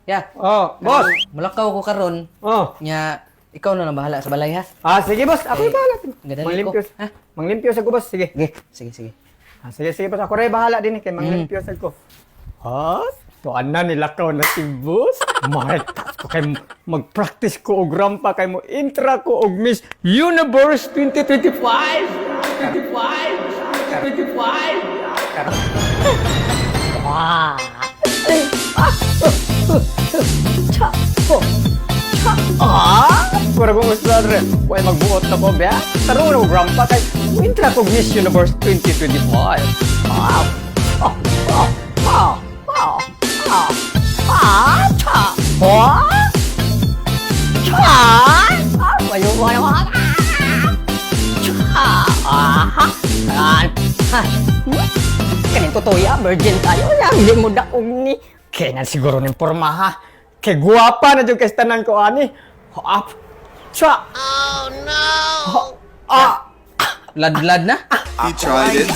Ya. Oh, boss. Mulakaw ko karon. Oh. Nya, ikaw na lang bahala sa balay, ha. Ah, sige, boss. Ako Eh, bahala. gadali Manglimpyo. ko, ha? Manglimpyo sa ko, boss. Sige. Sige, sige, sige. Ah, sige, sige, boss. Ako rin bahala din eh. Kay manglimpyo sa ko. Ha? Tuan na nilakaw na si boss. Maritas ko kay mag-practice ko og rampa kay mo intra ko og Miss Universe 2025. 25. 25. Wow. Cha. Oh. Cha. Ah! Pura kong usad re. Way magbuot na ko, be. Tarong na og rampa kay mo intra ko og Miss Universe 2025. Wow. Oh, oh, oh, oh, oh, ah, cha. Oh. Cha. Ah, wayo, wayo, ah. Cha. Ah, ha. Ah, ha. Kaning totoo ya, virgin tayo. Ya, hindi mo daog ni. Kaya siguro ning porma ha. Kay guwapa na jud kay tanan ko ani. Up. Cha. Oh no. Ah. Lad-lad na. He tried it.